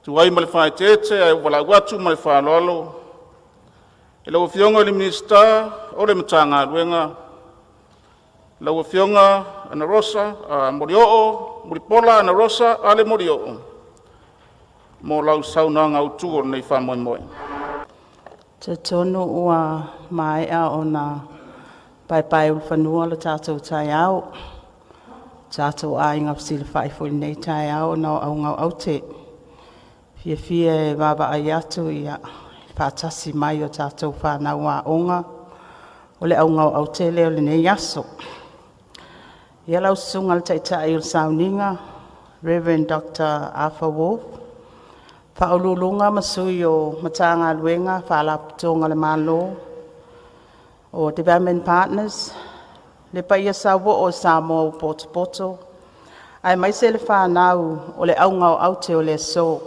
tu ai ma le faaeteete e valaau atu ma le faaaloalo i lau Afioga i le Minisita o le Matagaluega, lau Afioga Mulipola Anarosa Ale Molioo mo lau saunoaga autu o lenei faamoemoe. E talitonu ua maea ona paepaeulufanua lo tatou taeao, ua tatou aiga fesilafai foi i lenei taeao ona o auga o aute. E fiafia e vaavaai atu i le faatasi mai o tatou fanau aoga, o le auga o aute lea o lenei aso. Ia lau Susuga i le Taitai o le Sauniga Rev. Dr. Arthur Wolfe, Ofisa Sili o Pulega ma Sui o Matagaluega ma Faalapotopotoga a le Malo, o Development Partners, le paia sauoo o Samoa ua potopoto aemaise le fanau o le auga o aute o le aso.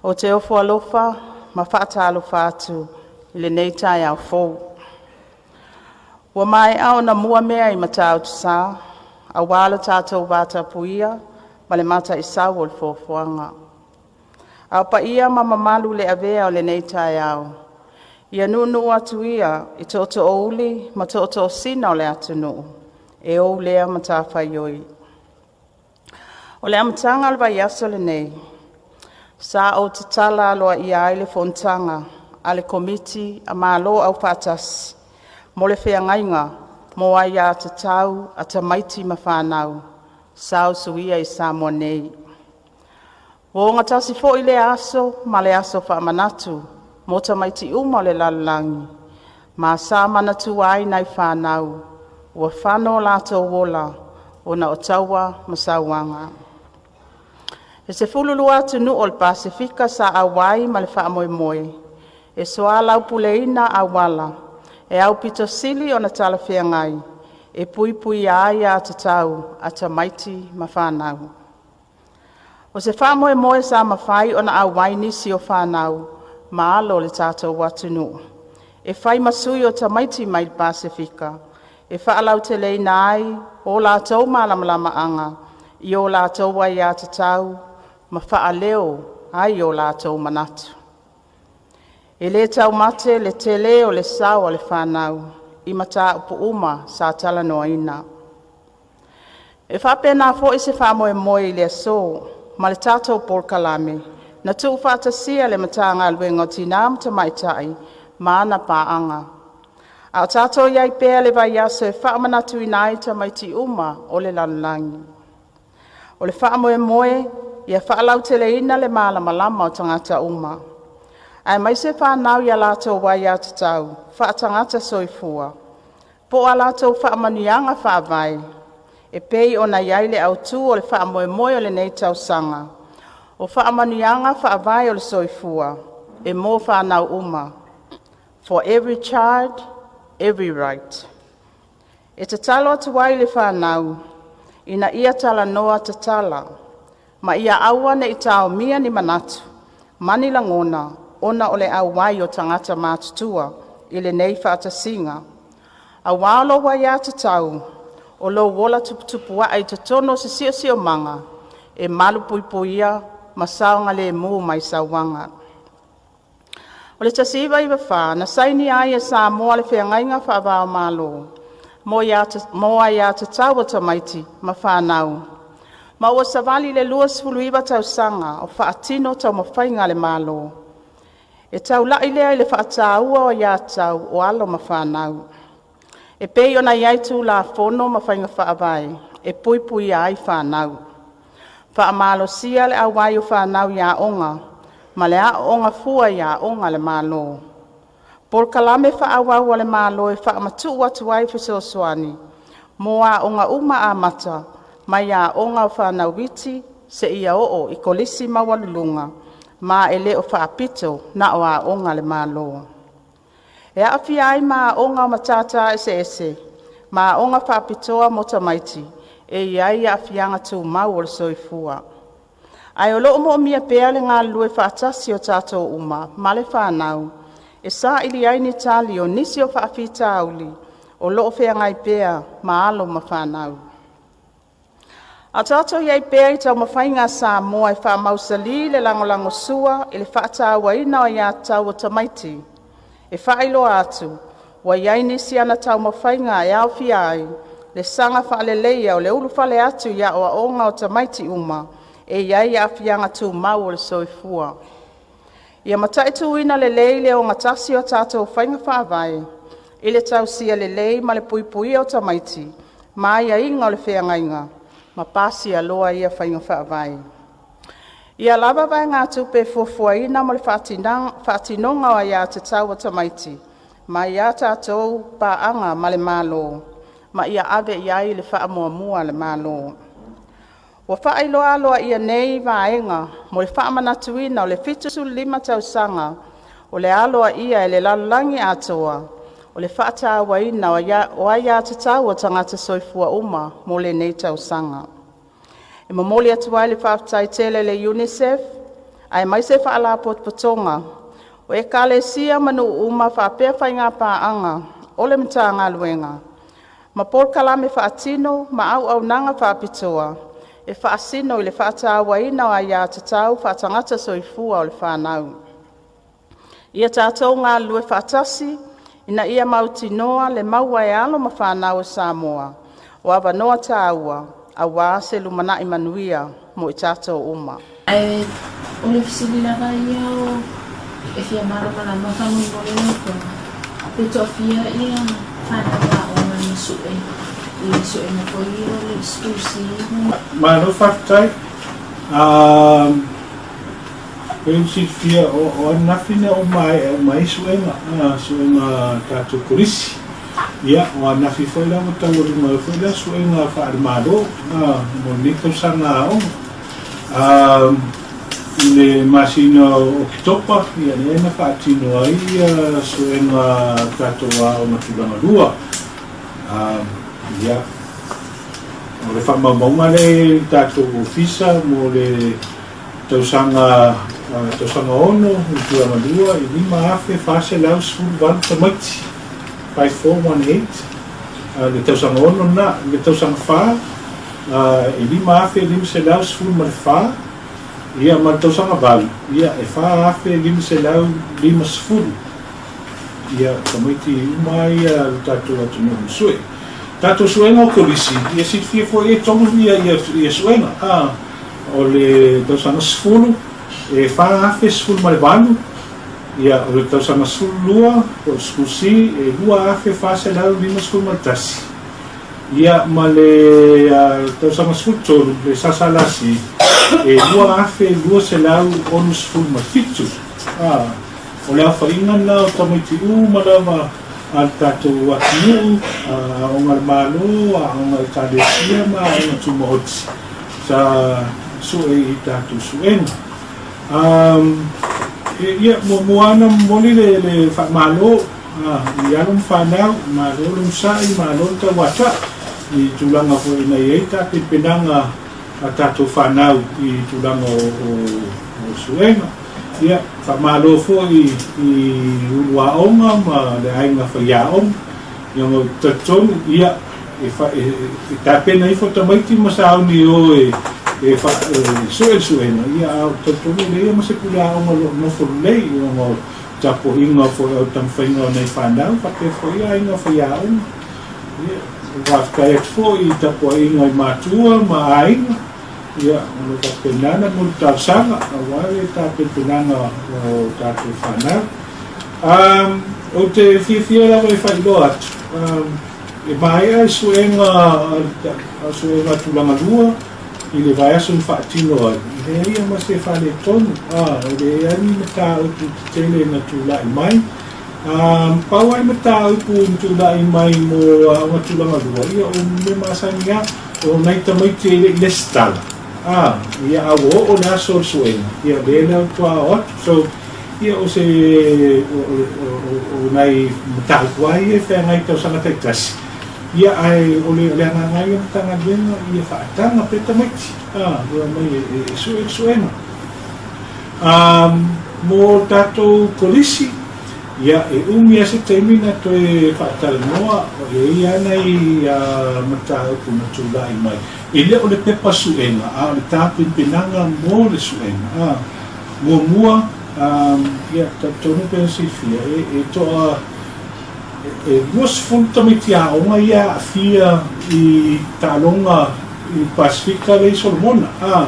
Ou te ofo alofa ma faatalofa atu i lenei taeao fou. Ua maea ona mua mea i Matautusa aua lo tatou vatapuia ma le Mataisau o le Foafoaga. A o paia ma mamalu le avea o lenei taeao, ia nuunuu atu ia i tootoouli ma tootoosina o le atunuu e ou lea matafaioi. O le amataga o le vaiaso lenei, sa ou tatala aloaia ai le fonotaga a le Komiti a Malo Aufaatasi mo le Feagaiga mo Aia Tatau a Tamaiti ma Fanau, sa usuia i Samoa nei. Ua ogatasi foi lea aso ma le aso faamanatu mo tamaiti uma o le lalolagi, ma sa manatua ai nai fanau ua fano o latou ola ona o taua ma sauaga. E 12 atunuu o le Pasefika sa auai ma le faamoemoe e soalaupuleina auala e aupito sili ona talafeagai e puipuia ai aia tatau a tamaiti ma fanau. O se faamoemoe sa mafai ona auai nisi o fanau ma alo o le tatou atunuu e fai ma sui o tamaiti mai le Pasefika e faalauteleina ai o latou malamalamaaga i o latou aiatatau ma faaleo ai o latou manatu. E le taumate le tele o le sao a le fanau i mataupu uma sa talanoaina. E faapena foi se faamoemoe i le aso ma le tatou polokalame na tuufaatasia e le Matagaluega o Tina ma Tamaitai ma ana paaga, a o tatou i ai pea i le vaiaso e faamanatuina ai tamaiti uma o le lalolagi. O le faamoemoe ia faalauteleina le malamalama o tagata uma, aemaise fanau i a latou aiatatau faatagata soifua, po o a latou faamanuiaga faavae e pei ona i ai le autu o le faamoemoe o lenei tausaga, o faamanuiaga faavae o le soifua, e mo fanau uma, for every child, every right. E tatalo atu ai i le fanau ina ia talanoa tatala ma ia aua ne i taomia ni manatu ma ni lagona ona o le auai o tagata matutua i lenei faatasiga, aua o lou aiatatau, o lou ola tuputupuae i totonu o se siosiomaga e malupuipuia ma saogalemu mai sauaga. O le 1994 na sainia ai e Samoa le Feagaiga Faava-o-Malo mo Aia Tatau a Tamaiti ma Fanau, ma ua savali le 29 tausaga o faatino taumafaiga a le Malo. E taulai lea i le faataua o aiatatau o alo ma fanau, e pei ona i ai Tulafono ma faiga faavae e puipuia ai fanau. Faamalosia le auai o fanau i aoga ma le aooga fua i aoga a le Malo. Polokalame faaauau a le Malo e faamatuu atu ai fesoasoani mo aoga uma amata mai aoga o fanau iti seia oo i Kolisi Maualuluga ma e le o faapito na o aoga a le Malo. E aofia ai ma aoga o Matata Eseese ma aoga faapitoa mo tamaiti e i ai aafiaga tumau o le soifua. Ae o lo o moomia pea le galulue faatasi o tatou uma ma le fanau e saili ai ni tali o nisi o faafitauli o lo o feagai pea ma alo ma fanau. A o tatou i ai pea i taumafaiga a Samoa e faamausali le lagolagosua i le faatauaina o aiatatau a tamaiti, e faailoa atu ua i ai nisi ana taumafaiga e aofia ai: Le saga faaleleia o le ulufale atu i aoaoga o tamaiti uma e i ai aafiaga tumau o le soifua. Ia mataituina lelei le ogatasi o a tatou faiga faavae i le tausia lelei ma le puipuia o tamaiti ma aiaiga o le feagaiga, ma pasia loa ia faiga faavae. Ia lava vaegatupe e fuafuaina mo le faatinoga o aia tatau a tamaiti mai a tatou paaga ma le Malo, ma ia ave i ai le faamuamua a le Malo. Ua faailoa aloaia nei vaega mo le faamanatuina o le 75 tausaga o le aloaia e le lalolagi atoa o le faatauaina o aia tatau a tagata soifua uma mo lenei tausaga. E momoli atu ai le faafetai tele i le UNICEF aemaise Faalapotopotoga, o Ekalesia ma nuu uma faapea faigapaaga o le Matagaluega ma polokalame faatino ma auaunaga faapitoa e faasino i le faatauaina o aia tatau faatagata soifua o le fanau. Ia tatou galulue faatasi ina ia mautinoa le maua e alo ma fanau a Samoa o avanoa taua aua se lumanai manuia mo i tatou uma. Ae o le fesili lava ia e fia malamalama faamolemole lau Afioga, pe toafia fanau aoga na sue i suega foi ia o le School C ma. Malo faafetai. Pei ona silafia o ananafi na ua maea uma ai suega, suega a tatou Kolisi. Ia, o ananafi foi la ua taualuga ai foi la suega faale-Malo mo lenei tausaga aoga. I le masina o Oketopa, ia lea na faatino ai suega a tatou aoga tulaga lua. Ia, o le faamaumauga lea e i le tatou ofisa mo le tausaga tausaga 6 i le tulaga lua e 5,418 tamaiti, 5418, le tausaga 6 lena. I le tausaga 4, e 5,514, ia ma le tausaga 8, ia e 4,550 ia tamaiti uma ia a le tatou atunuu na sue. Tatou suega o Kolisi, ia silafia foi e tolu ia suega. O le tausaga 10, e 4,018, ia o le tausaga 12, po o le School C, e 2,451, ia ma le tausaga 13, le SSLC, e 2,267. O le aofaiga lena o tamaiti uma lava a le tatou atunuu, aoga a le Malo, aoga a Ekalesia ma aoga tumaoti sa sue i tatou suega. Ia, muamua lava ona momoli le faamalo i alo ma fanau, malo le onosai, malo le tauatai i tulaga foi na i ai tapenapenaga a tatou fanau i tulaga o suega. Ia, faamalo foi i ulu aoga ma le aiga faiaoga, ia ma ou te talitonu, ia, e tapena ifo tamaiti ma sauni e o e sue le suega, ia, a ou te talitonu e leai lava ma se pule aoga o lo o nofo lelei, ona o tapuaiga foi o taumafaiga o nai fanau faapea foi aiga faiaoga. Ia, faafetai atu foi i tapuaiga i matua ma aiga, Ia, o lo o faapena ona momoli talosaga aua le tapenapenaga o tatou fanau. Ou te fiafia lava e faailoa atu, e maea le suega, suega tulaga lua i le vaiaso na faatino ai, e leai lava ma se faaletonu, e leai lava ni mataupu tetele na tulai mai. Pau lava le mataupu na tulai mai mo aoga tulaga lua, ia o mea masani lava, o nai tamaiti e le i lesitala, a, ia a ua oo le aso o le suega, ia lea la faatoa oo atu. So, ia o se, o nai mataupu lava ia e feagai i tausaga taitasi, ia ae o le agaga lava ia o le Matagaluega ia faataga pea tamaiti, a, e omai e sue le suega. Mo tatou kolisi, Ia, e umi lava se taimi na toe faatalanoa, e i ai lava nai mataupu na tulai mai. E le o le pepa suega, a o le tapenapenaga mo le suega. A, muamua, ia, talitonu pei ona silafia, e toa, e 20 tamaiti aoga ia e aafia i taaloga i Pasefika lea i Solomona. A,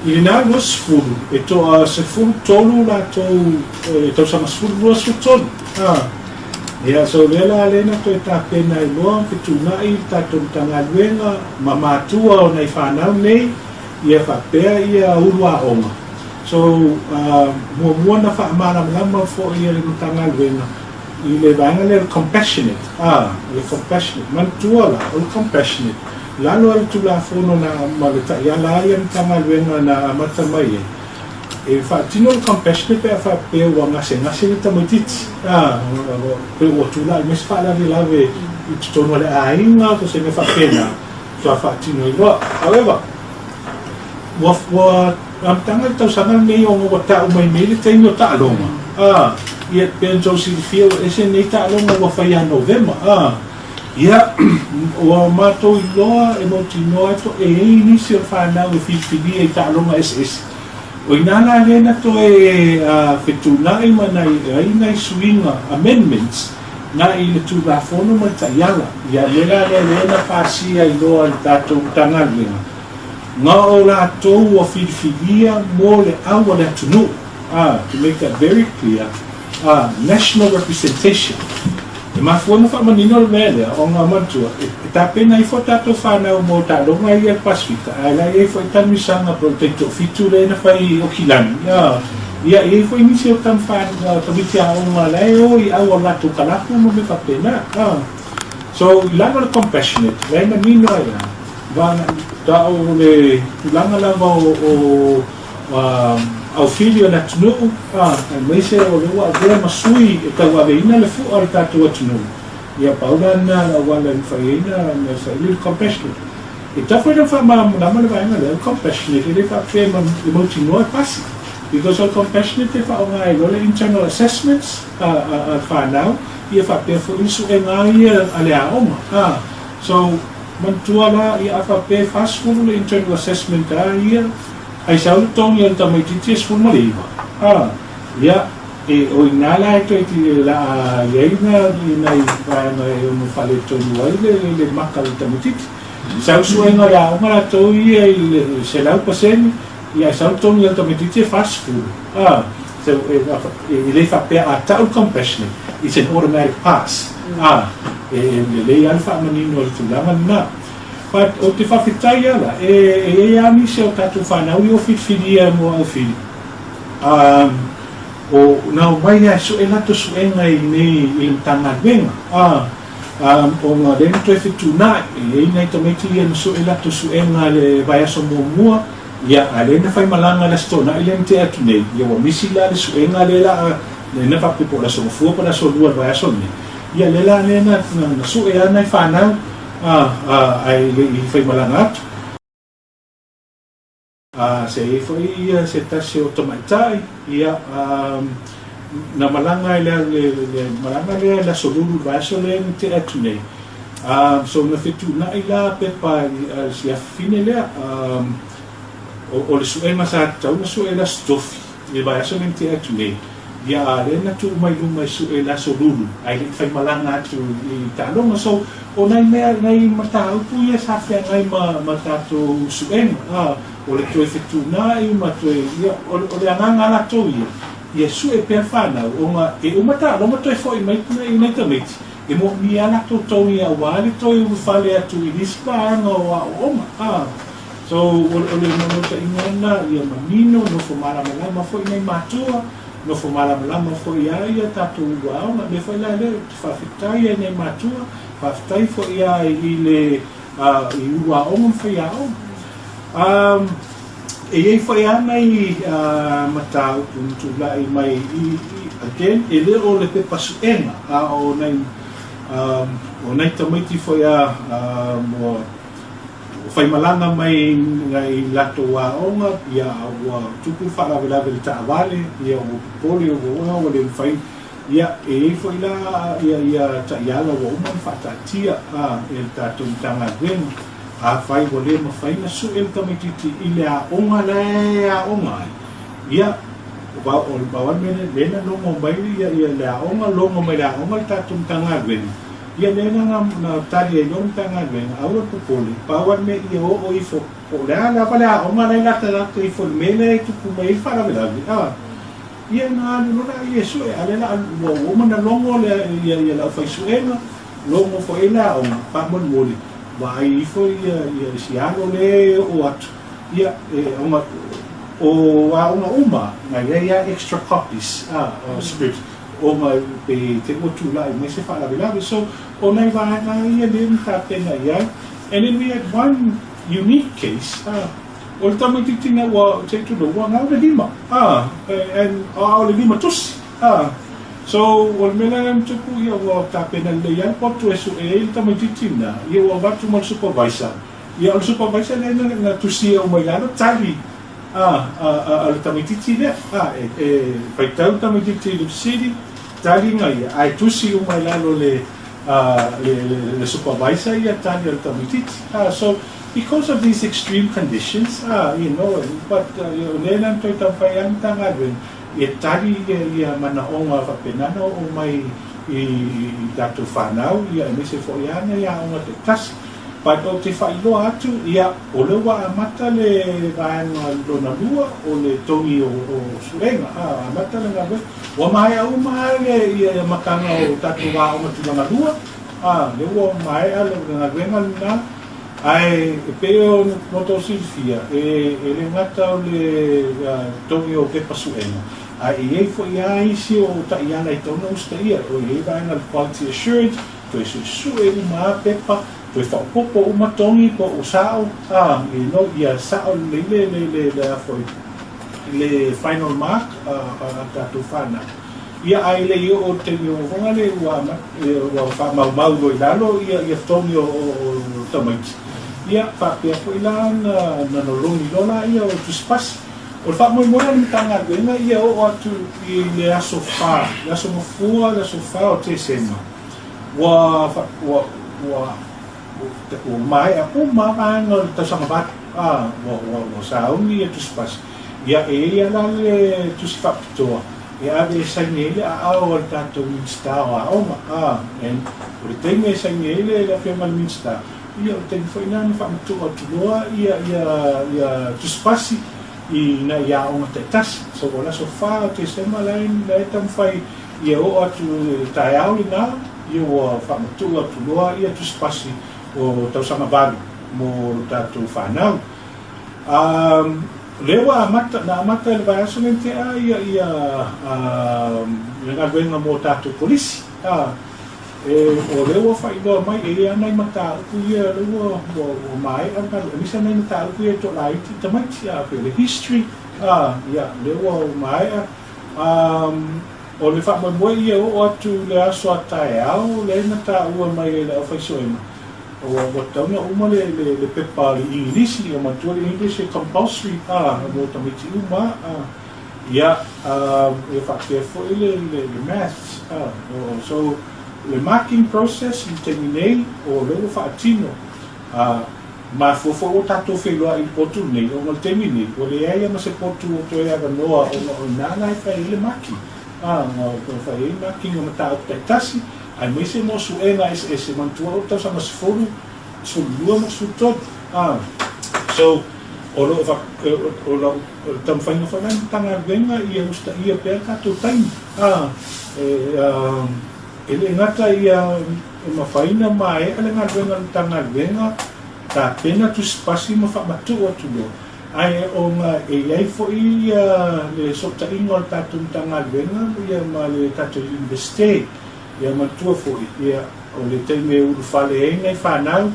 i lena 20, e toa 13 latou e tausaga 12, 13. A, ia, so o lea la lea na toe tapena ai loa ma fetuunai le tatou Matagaluega ma matua o nai fanau nei, ia faapea ia ulu aoga. So, muamua na faamalamalama foi e le Matagaluega i le vaega lea o le compassionate, a, o le compassionate. Manatua la, o le compassionate, lalo o le Tulafono na, ma le taiala a ia Matagaluega na amata mai ai, e faatino le compassionate pe a faapea ua gasegase le tamaitiiti, a, pe ua tulai mai se faalavelave i totonu o le aiga po o se mea faapena, faatoa faatino ai loa. However, ua, ua amataga le tausaga lenei ona ua tau mai nei le taimi o taaloga, a, ia pei ona outou silafia ua ese nei taaloga ua fai ia Novema, a, ia, ua matou iloa e mautinoa ai e i ai nisi o fanau e filifilia i taaloga eseese. O i ina la lea na toe fetuunai ma nai ai nai suiga, amendments, na i le Tulafono ma le Taiala. Ia le la lea lea na pasia ai loa e le tatou Matagaluega, na o latou ua filifilia mo le au a le atunuu, to make that very clear, national representation. E mafua ona faamanino le mea lea, ona manatua, e tapena ifo a tatou fanau mo taaloga ia i le Pasefika, ae la e i ai foi tanuisaga po o le taitoafitu lea na fai i Okilani, ia, e i ai foi nisi o tamaiti aoga la e o i au o latou kalapu ma mea faapena. So, i lalo o le compassionate, la e manino ai lava, ta o le tulaga lava o aufili o le atunuu, aemaise o lea ua avea ma sui e tauaveina le fua o le tatou atunuu, ia pau la lena o le auala e mafai ai ona saili le compassionate. E tatau foi ona faamalamalama le vaega lea, o le compassionate e le faapea e mautinoa e pasi, because o le compassionate e faaaoga ai loa le internal assessments a le fanau, ia faapea foi le suega ia a le aoga. So, manatua la, ia a faapea e 40 le internal assessment a ia, Ai sau le togi o le tamaitiiti e 19. A, ia, e, o i ina la e toe ti, e la a i ai na, i nai vaega e ono faaletonu ai le, le maka o le tamaitiiti. Sau suega o le aoga latou ia i le 100%, ia ae sau le togi o le tamaitiiti e 40. A, so, e, e, e le faapea a tau le compassionate, it's an automatic pass. A, e, e lelei lava le faamanino o le tulaga lena. But ou te faafetai ala, e i ai lava nisi o tatou fanau i o filifilia mo au fili, um, o na omai lava e sue latou suega i inei i le Matagaluega, um, ona lea na toe fetuunai, e i ai nai tamaiti ia na sue latou suega le vaiaso muamua, ia, a lea na fai malaga i le Aso Toonai lea na tea atu nei, ia ua misi la le suega lea la a, lea na faapea po o le Aso Gafua po o le Aso Lua o le vaiaso lenei, ia lea la lea na, na, na sue lava nai fanau, Ae le i faimalaga atu. Se i ai foi ia se tasi o tamaitai, ia, na malaga i le, le malaga lea i le Aso Lulu i le vaiaso lea na tea atu nei. So na fetuunai la pepa i si afafine lea, o le suega sa tatau ona sue i le Aso Tofi i le vaiaso lea na tea atu nei. Ia a lea na tuu mai luma e sue le Aso Lulu ae le i faimalaga atu i taaloga. So, o nai mea, nai mataupu ia sa feagai ma, ma tatou suega, a, o le toe fetuunai ma toe, ia, o, o le agaga a latou ia, ia sue pea le fanau, ona e uma taaloga toe foi mai i nai tamaiti, e moomia a latou togi aua le toe ulufale atu i nisi vaega o aoaoga, a. So, o le naunautaiga lena ia manino, nofo malamalama foi nai matua, nofo malamalama foi a ia tatou aoga. O le mea foi la lea ou te faafetai ai nai matua, faafetai foi a i le i ulu aoga ma faiaoga. E i ai foi lava nai mataupu na tulai mai i, again, e le o le pepa suega, a o nai, o nai tamaiti foi a ua Ua faimalaga mai i latou aoga, ia ua tupu le faalavelave i le taavale, ia ua popole, ua ua le mafai Ia, e i ai foi la ia ia taiala ua uma ona faataatia a e le tatou Matagaluega, afai ua le mafai ona sue le tamaitiiti i le aoga la e aoga ai, ia, aua o le pau lava le mea lea na logo mai ia ia le aoga, logo mai le aoga le tatou Matagaluega, ia lea la na na tali ai loa le Matagaluega, aua le popole, pau lava le mea ia oo ifo po o le a lava le aoga la e latalata ifo i le mea lea e tupu mai ai le faalavelave, a. Ia na alu loa la ia e sue, a o lea la ua uma ona logo le, ia, ia le aufaisuega, logo foi ai le aoga, faamolemole, vaai ifo ia, ia si alo lea e oo atu, ia, e, ona, o aoga uma, na i ai lava extra copies, a, o scripts, ona pe te i ua tulai mai se faalavelave. So, o nai vaega ia lea na tapena i ai. And then we had one unique case, a, O le tamaitiiti na ua se i tulou ua gau le lima a and a o le lima tusi a so o le mea lea na tupu ia ua tapena lelei lava le potu e sue ai le tamaitiiti lena ia ua avatu ma le supervisor ia o le supervisor lea na na tusia uma i lalo tali a a a le tamaitiiti lea a e e faitau le tamaitiiti i le fesili taliga ia ae tusi uma i lalo le a le le supervisor ia tali a le tamaitiiti a so Because of these extreme conditions, ah, you know, but o lea la na toe taumafai ai le Matagaluega e tali ia ia manaoga faapena na oo mai i tatou fanau, ia aemaise foi lava nai aoga taitasi. But ou te faailoa atu, ia, o lea ua amata le vaega lona lua o le togi o suega, ah, amata le galuega. Ua maea uma lava le ia amataga o tatou aoga tulaga lua, ah, lea ua maea le galuega lena. Ae e pei ona outou silafia, e le gata o le togi o pepa suega, ae e i ai foi lava isi o taiala e tatau ona usitaia. O i ai vaega o le quality assurance, toe suesue uma lava pepa, toe faaopoopo uma togi po o sao, a, you know, ia sao lelei le, le, le, le, a foi, le final mark a tatou fanau. Ia, ae le i oo i le taimi o fofoga le ua ua faamaumau loa i lalo ia ia togi o o tamaiti. Ia, faapea foi la na na lologi loa laia o tusipasi. O le faamoemoe o le Matagaluega ia oo atu i le aso fa, le aso Gafua, le aso fa o Tesema, ua ua ua ua maea uma vaega o le tausaga valu, a, ua ua ua sauni ia tusipasi. Ia, e i ai lava la le tusi faapitoa e ave e saini ai le aao a le tatou Minisita o Aoga, a, and o le taimi e saini ai le Afioga i le Minisita, ia o le taimi foi lena na faamatuu atu loa ia, ia, ia tusipasi i nai aoga taitasi. So o le aso 4 o Tesema la e, la e taumafai ia oo atu i le taeao lena, ia ua faamatuu atu loa ia tusipasi o tausaga valu mo tatou fanau. Um, lea ua amata, na amata i le vaiaso lenei tea ia, ia, um, le galuega mo tatou kolisi. A, e, o lea ua faailoa mai, e i ai lava nai mataupu ia lea ua, ua, ua maea le galuega, aemaise nai mataupu ia e toalaiti tamaiti, a, pei o le history, a, ia, lea ua maea. Um, o le faamoemoe ia oo atu i le aso a taeao, lea na taua mai e le aufaisoega, Ua ua tatau ona uma le le le pepa a le Igilisi, ia manatua le English e compulsory a mo tamaiti uma a. Ia a e faapea foi le le le maths a. So le marking process i le taimi nei o lea ua faatino a mafua foi ua tatou feiloai i le potu lenei ona o le taimi nei ua leai lava ma se potu o toe avanoa ona o i ina la e fai ai le marking a, na fai ai marking o mataupu taitasi aemaise mo suega eseese manatua o le tausaga 10, 12 ma 13. A, so, o lo o, o lau taumafaiga foi la i le Matagaluega ia usitaia pea le tatou taimi. A, e, e le gata ia e mafai ona maea le galuega a le Matagaluega, tapena tusipasi ma faamatuu atu loa, ae ona e i ai foi ia le sootaiga o le tatou Matagaluega ia ma le tatou Iunivesite. Ia manatua foi, ia, o le taimi e ulufale ai nai fanau,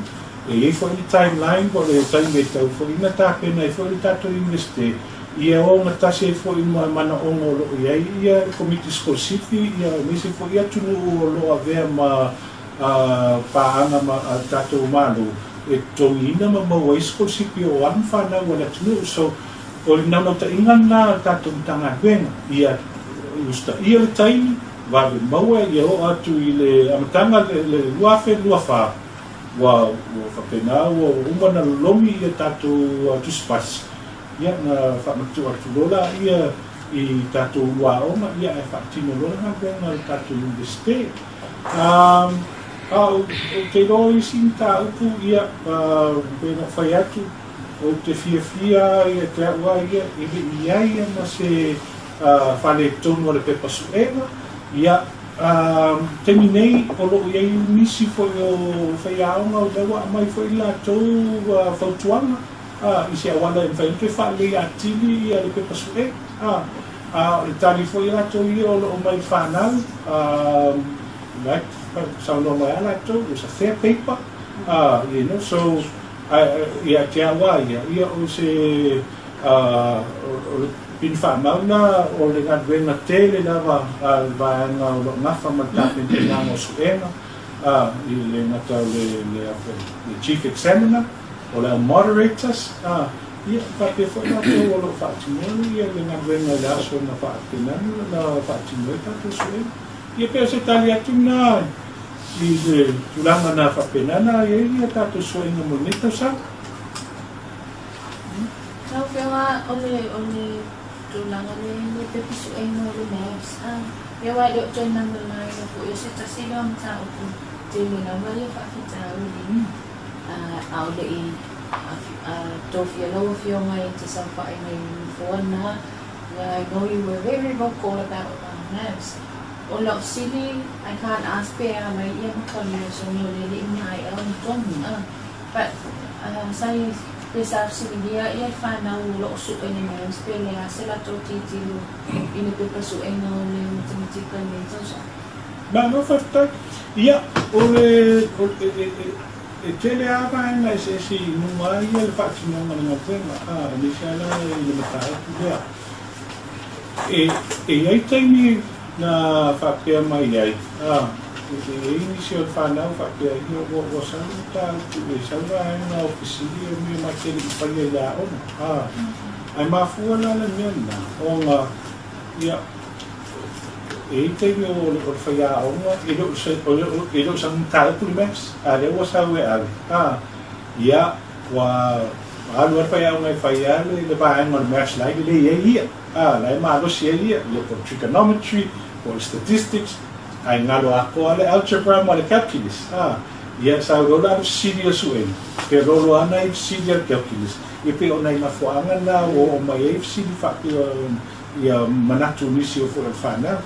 e i ai foi le timeline po o le taimi e tatau foi ona tapena ai foi le tatou Iunivesite, ia ogatasi ai foi ma manaoga o lo o i ai ia le Komiti Sikolasipi, ia aemaise foi atunuu o lo o avea ma paaga ma le tatou Malo e totogiina ma maua ai sikolasipi o alo ma fanau a le atunuu. So, o le naunautaiga lena a le tatou Matagaluega, ia usitaia le taimi. vave maua ia oo atu i le amataga le 2024 ua ua faapena ua uma ona lolomi ia tatou tusi pasi ia na faamatuu atu loa laia i tatou ulu aoga ia ae faatino loa le galuega a le tatou Iunivesite. A ou te iloa o isi mataupu ia pei ona ou fai atu ou te fiafia ia te au lava ia e le i i ai ia ma se faaletonu o le pepa suega. Ia, taimi nei o lo o i ai nisi foi o faiaoga o lea ua aumai foi le latou fautuaga i se auala e mafai ona toe faalelei atili le pepa suega. A o le tali foi a latou ia o lo o mai fanau, like saunoa mai lava latou, it was a fair paper, so ia te au lava ia, ia o se o le pini faamau lena o le galuega tele lava a le vaega o lo o nafa ma le tapenapenaga o suega, i le gata o le Chief Examiner, o le au Moderators, ia faapea foi latou o lo o faatinoina le galuega i le aso na faapenanu na faatino ai tatou suega. Ia pei o se tali atu lena i le tulaga na faapena na i ai ia tatou suega mo lenei tausaga. Lau Afioga, o le, o le tulaga le, le pepa suega o le Maths, a, ia aua e le o toe malamalamaina foi o se tasi lea o mataupu tele lava ia faafitauli, a, a o le i tofia lau Afioga e te saofai mai i le nofoa lena, ia I know you were very vocal about Maths. O lau fesili, I can't ask pe a mai ia makalio so ni o le le i maea ona togi, a. But sa i pe sa fesiligia ia le fanau o lo o sue le Maths pe le a se latou tilotilo i le pepa suega o le matematika i lenei tausaga. Malo faafetai. Ia, o le, o le, e, e, e tele lava vaega eseese i luga ai le faatinoga o le galuega, a, aemaise lava la i le mataupu lea. E, e i ai taimi na faapea mai ai, a, e i ai nisi o le fanau faapea, ia ua, ua sau le mataupu, e sau vaega o fesili o mea ma te le i faia i le aoga, a. Ae mafua la le mea lena, ona, ia, e i ai taimi o le, o le faiaoga, e le o se, o le, e le o sana mataupu le maths, a lea ua sau e ave, a, ia, Ua alu lava le faiaoga e fai lava le vaega o le maths la e lelei ai ia, a, la e malosi ai ia, ia po o le trigonometry, po o le statistics, ae galo atoa le algebra ma le calculus, a. Ia sau loa la le fesili o suega, pe lolo lava nai fesili a le calculus, ia pei o nai mafuaaga na ua oo mai ai fesili faapea ia manatu o nisi o foi o le fanau.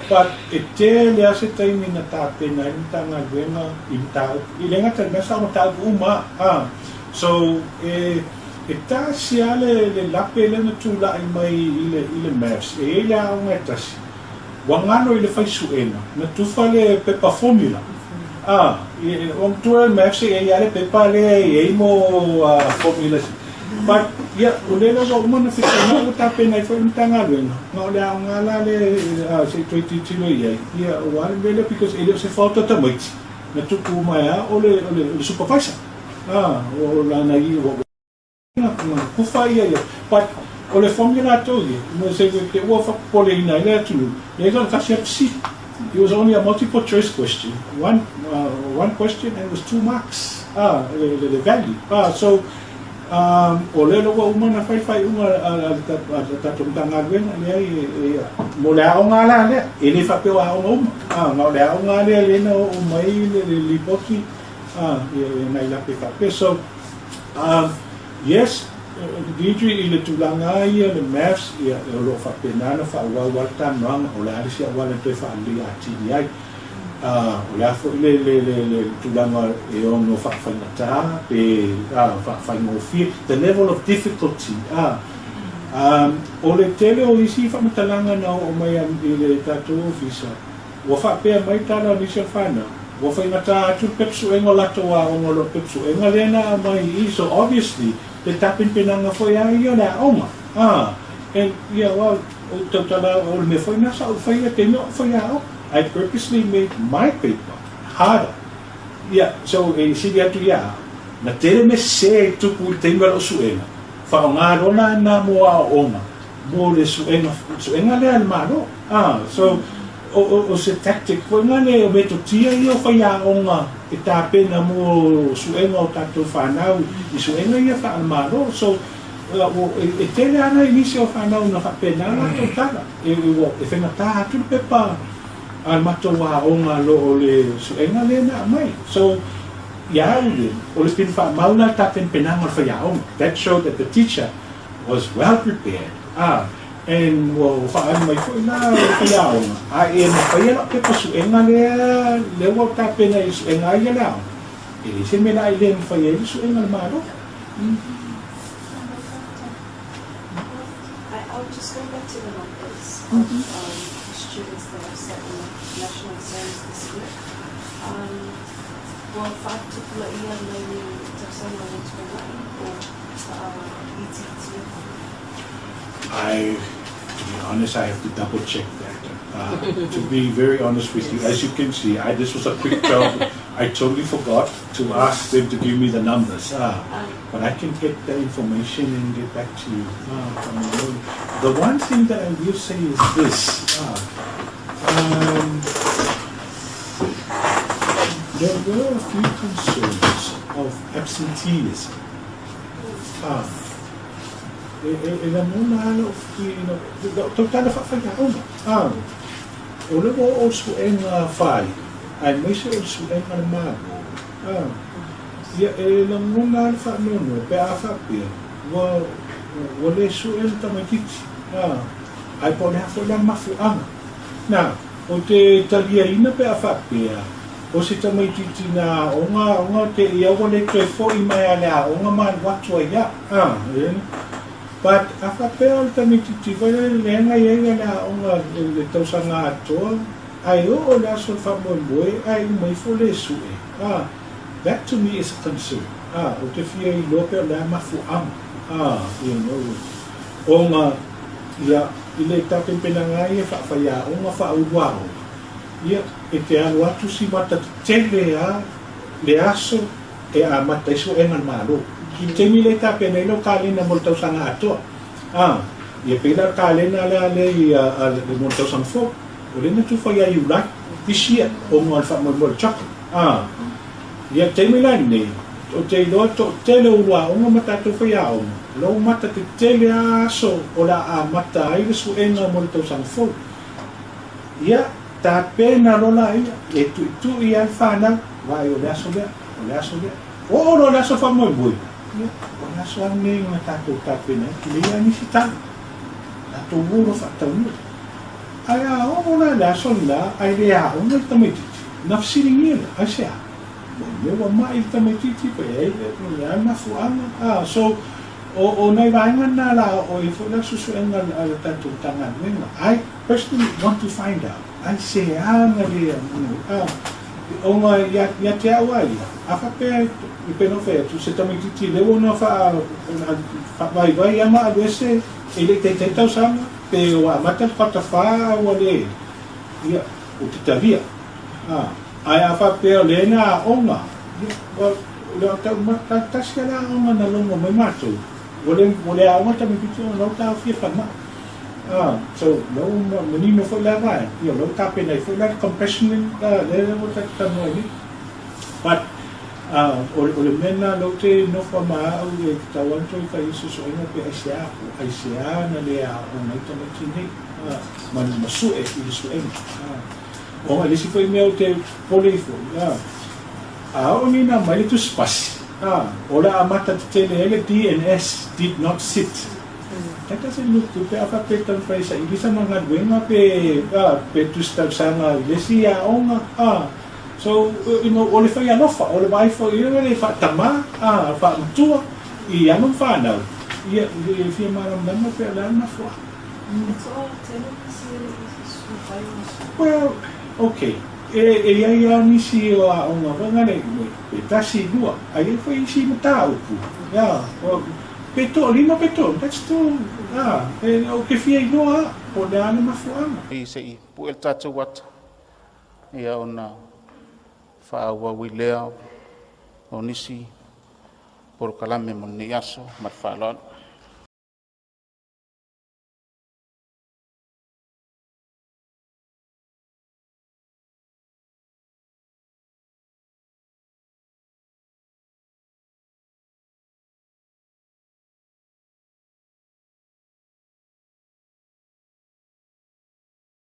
But e tele lava se taimi na tapena ai le Matagaluega i mataupu, e le gata i le maths a o mataupu uma a. So e e tasi lava le le lape lea na tulai mai i le i le maths, e i ai le aoga e tasi ua galo i le fai suega na tufa le pepa formula a, ua matua le maths e i ai lava le pepa lea e i ai mo formulas. But ia, o lea la ua uma ona fetuunai ua tapena ai foi le Matagaluega, ma o le aoga la lea se i toe tilotilo i ai, ia aua le mea lea because e le o se fault a tamaiti, na tupu mai lava o le, o le, o le supervisor. Ah, o lana i, ua, na kufa ia ia. But o le formula latou ia, mo se te ua whakapoleina ai le atunuu, e le tasi a fesili. It was only a multiple choice question, one question and it was 2 marks, ah, le, le, le value. Ah, so, o lea la ua uma ona fai le faaiuga a le tatou Matagaluega, leai, e, mo le aoga la lea, e le faapea o aoga uma, ah, na o le aoga lea lea na oo mai le, le lipoti, ah, ia, ia nai lape faapea. So, yes, Deirdre, i le tulaga ia le maths, ia, o lo o faapena ona faaauau lava le talanoaga, o le a le isi auala e toe faaleleia atili ai. O le a foi le, le, le, le tulaga e ono faafaigata pe faafaigofie, the level of difficulty. O le tele o isi faamatalaga na oo mai i le tatou ofisa, ua faapea mai tala o nisi o le fanau, ua faigata atu le pepa suega o latou aoga o lo o pepa suega lea na aumai i i, so obviously le tapenapenaga foi lava ia o le aoga. And yeah, well, o tautala o le mea foi lena sa ou faia i taimi o au faiaoga. I purposely made my paper harder. Yeah, so e sili atu ia au, na tele mea sese e tupu i le taimi o lau suega, faaaoga loa la na mo aoaoga mo le suega, suega lea a le Malo. So, O se tactic foi lale o metotia ia o faiaoga e tapena mo suega o tatou fanau i suega ia faale-Malo. So, e tele lava nai nisi o fanau na faapena a latou tala, e faigata atu le pepa a le matou aoga lo o le suega lea na aumai. So, ia au le, o le pili faamau la le tapenapenaga o le faiaoga. That showed that the teacher was well prepared. And ua faaali mai foi la le faiaoga, a e mafai lau pepa suega lea, lea ua tapena i suega ai ia le aoga, e leai se mea la e le mafai ai le suega a le Malo. I'll just go back to the numbers of students that have sat in national exams this year. Ua faatupulaia mai i tausaga ua tuanai po o itiiti atu? I, to be honest, I have to double check that. To be very honest with you, as you can see, this was a quick job. I totally forgot to ask them to give me the numbers. But I can get the information and get back to you. The one thing that I will say is this. There were a few concerns of absenteeism. E lagona lava lou lau tautala faafaiaoga. O le ua oo i le suega fai, aemaise o le suega a le Malo. Ia, e lagona lava le faanoanoa pe a faapea ua ua le sue le tamaitiiti. Ae po o le a foi la le mafuaaga. Na, ou te taliaina pe a faapea o se tamaitiiti na aoga aoga te ia ua le toe foi mai a le aoga ma alu atu ai a. But a faapea o le tamaitiiti foi lea lea na i ai le aoga i le tausaga atoa, ae oo i le aso o le faamoemoe ae uma ifo le sue, that to me is a concern. Ou te fia iloa pe o le a mafuaaga, ona ia i le tapenpenaga ai e faafaiaoga faauluaoga, ia e te alu atu si mata tetele a le aso e amata ai suega a le Malo. I le taimi lea e tapena ai lau kalena mo le tausaga atoa, ia pei la le kalena lea lea i mo le tausaga fou, o lea na tufa ia Iulai this year ona o le faamoemoe o le CHOGM. Ia le taimi la lenei, ou te iloa toatele o uluaoga ma tatou faiaoga, lou mata tetele lava aso o le a amata ai le suega mo le tausaga fou. Ia, tapena loa laia, e tuitui lava le fanau, vaai o le aso lea, o le aso lea. Oo loa le aso faamoemoe, ia, o le aso lava lenei na tatou tapena ai, e leai lava nisi tala, tatou o loa faataunuu. Ae a oo la i le aso lena ae le aoga le tamaitiiti, ona fesiligia lea, Aisea? Ua mea ua mai le tamaitiiti pe ai o le a le mafuaaga? A, so, o nai vaega na la oo ai foi la suesuega a le tatou Matagaluega. I personally want to find out, aisea na le a, ona ia te au a ia, a faapea e pei ona ou fai atu, se tamaitiiti lea ua ona faavaivai lava ma alu ese e le i taitai tausaga, pe ua amata le patafa a ua le, ia, ou te talia. Ae a faapea o lea na aoga, ia, well, o le tau tasi a le aoga na logo mai matou, ua le, ua le aoga tamaitiiti ona lau taofia falemai. So, lea ua manino foi lea vaega, ia, lea ua tapena ai foi la le compassionate, lea ua tatou talanoa ai nei. But, o le mea lena lea ou te nofo ma au e tatau lava ona toe fai ai suesuega pe aisea, po o aisea na le aoga ai tamaiti nei, ma sue i le suega. Ona i le isi foi mea ou te popole ifo, a oo nei ina aumai le tusi pasi, o le a amata tetele ai le DNS, did not sit. That doesn't look good pe a faapea e taumafai e saili sana galuega pe tusi tausaga i le isi aoga. So, you know, o le fai alofa, o le vaai foi ia le faatamā, faamatua i alo ma fanau, ia, e fia malamalama pe o le a le mafuaaga. Well, okay, e i ai lava nisi o aoga foi ngale, pe tasi, lua, ae i ai foi isi mataupu, yeah, pe toalima pe tolu, that's still, yeah, ou te fia iloa lava po o le a le mafuaaga. I se i pue le tatou ata, ia ona faaauau ai lea o nisi polokalame mo lenei aso ma le faaaloalo.